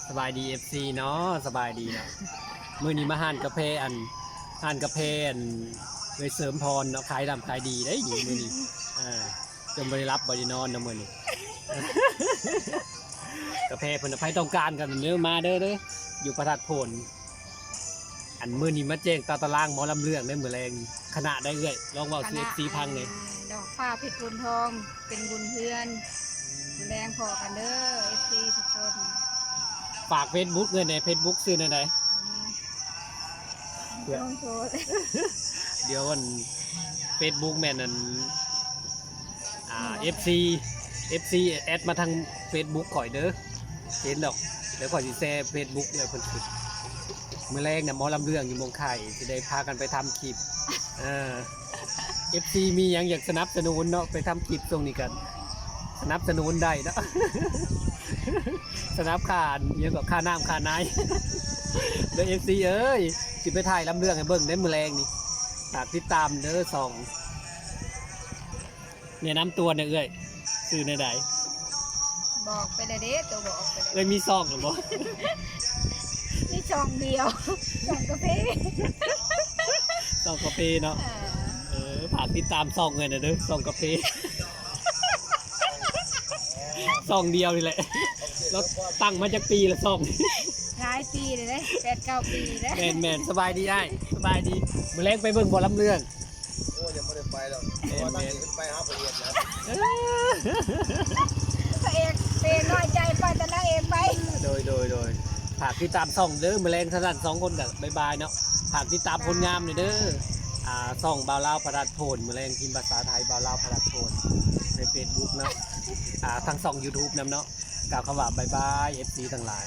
ສະບາຍດີ ເອັຟຊີ ເນາະ ສະບາຍດີເນາະ. ມື້ນີ້ມາຮ້ານກາແຟ ອັນ ຮ້ານກາແຟ ອັນ ເອື້ອຍເສີມພອນເນາະ ຂາຍດຳຂາຍດີເດ້ຢູ່ມື້ນີ້ ເອີ ຈົນບໍ່ໄດ້ຫຼັບບໍ່ໄດ້ນອນເນາະມື້ນີ້. ກາແຟເພິ່ນນະ ໃຜຕ້ອງການກໍເດີ ມາເດີ ເດີ ຢູ່ພະທາດໂພນ. ອັນ ມື້ນີ້ມາແຈ້ງຕາຕະລາງໝໍລຳເລື່ອງໃນມື້ແລງ ຄະນະໃດເອື້ອຍ ລອງເວົ້າສູ່ ຄະນະ ເອັຟຊີ ຟັງແດ່. ດອກຟ້າເພັດໂພນທອງ ເປັນບຸນເຮືອນ ມື້ແລງພໍ້ກັນເດີ ເອັຟຊີ ທຸກຄົນ. ຝາກເຟສບຸກເອື້ອຍແດ່ ເຟສບຸກຊື່ແນວໃດ? ອືມ ເພື່ອ ລອງໂທດ ດຽວ ອັນ ເຟສບຸກແມ່ນ ອັນ ອ່າ ອືມ ເອັຟຊີ ເອັຟຊີ ແອັດມາທາງເຟສບຸກຂ້ອຍເດີ ເຫັນດອກ. ດຽວຂ້ອຍຊິແຊເຟສບຸກໃຫ້ເພິ່ນຂຶ້ນ. ມື້ແລງນະ ໝໍລຳເລື່ອງຢູ່ເມືອງໄຄ ຊິໄດ້ພາກັນໄປທຳຄລິບ ເອີ ເອັຟຊີ ມີຫຍັງຢາກສະໜັບສະໜູນເນາະ ໄປທຳຄລິບຊ່ວງນີ້ກໍສະໜັບສະໜູນໄດ້ເນາະ ສະໜັບຄ່າ ຫຍັງກໍຄ່ານ້ຳຄ່າໃນເດີ ເອັຟຊີ ເອີຍ. ຊິໄປຖ່າຍລຳເລື່ອງໃຫ້ເບິ່ງໃນມື້ແລງນີ້ ຝາກຕິດຕາມເດີ ຊ່ອງ. ແນະນຳຕົວແດ່ເອື້ອຍ ຊື່ແນວໃດ? ບອກໄປແລ້ວເດ້ ໂຕບອກໄປແລ້ວ. ເອື້ອຍມີຊ່ອງແລ້ວບໍ່? ມີຊ່ອງດຽວ ຊ່ອງກາເຟ ຊ່ອງກາເຟເນາະ. ເອີ ເອີ ຝາກຕິດຕາມຊ່ອງເອື້ອຍແດ່ເດີ ຊ່ອງກາເຟ ຊ່ອງດຽວນີ້ແຫຼະ. ລາວຕັ້ງມາຈັກປີລະຊ່ອງ? ຫຼາຍປີແລ້ວເດ້ ແປດເກົ້າປີແລ້ວ. ແມ່ນໆ ສະບາຍດີອ້າຍ ສະບາຍດີ. ມື້ແລງໄປເບິ່ງບໍ່ລຳເລື່ອງ? ໂອ້ ຍັງບໍ່ໄດ້ໄປດອກ ແມ່ນໆ ເພາະວ່າຕັ້ງໃຈຂຶ້ນໄປຫາປະເທດແລ້ວ. ເອີ ພະເອກເປັນນ້ອຍໃຈ ປ່ອຍແຕ່ນາງເອກໄປ. ໂດຍ ໂດຍ ໂດຍ ຝາກຕິດຕາມຊ່ອງເດີ. ມື້ແລງທັງສອງຄົນກໍບາຍບາຍເນາະ ຝາກຕິດຕາມຜົນງາມແດ່ເດີ. ອ່າ ຊ່ອງບ່າວລາວພະທາດໂພນ ມື້ແລງພິມພາສາໄທ ບ່າວລາວພະທາດໂພນ ໃນເຟສບຸກເນາະ ອ່າ ທາງຊ່ອງຢູທູບນຳເນາະ. ກ່າວຄຳວ່າບາຍບາຍ ເອັຟຊີ ທັງຫຼາຍ.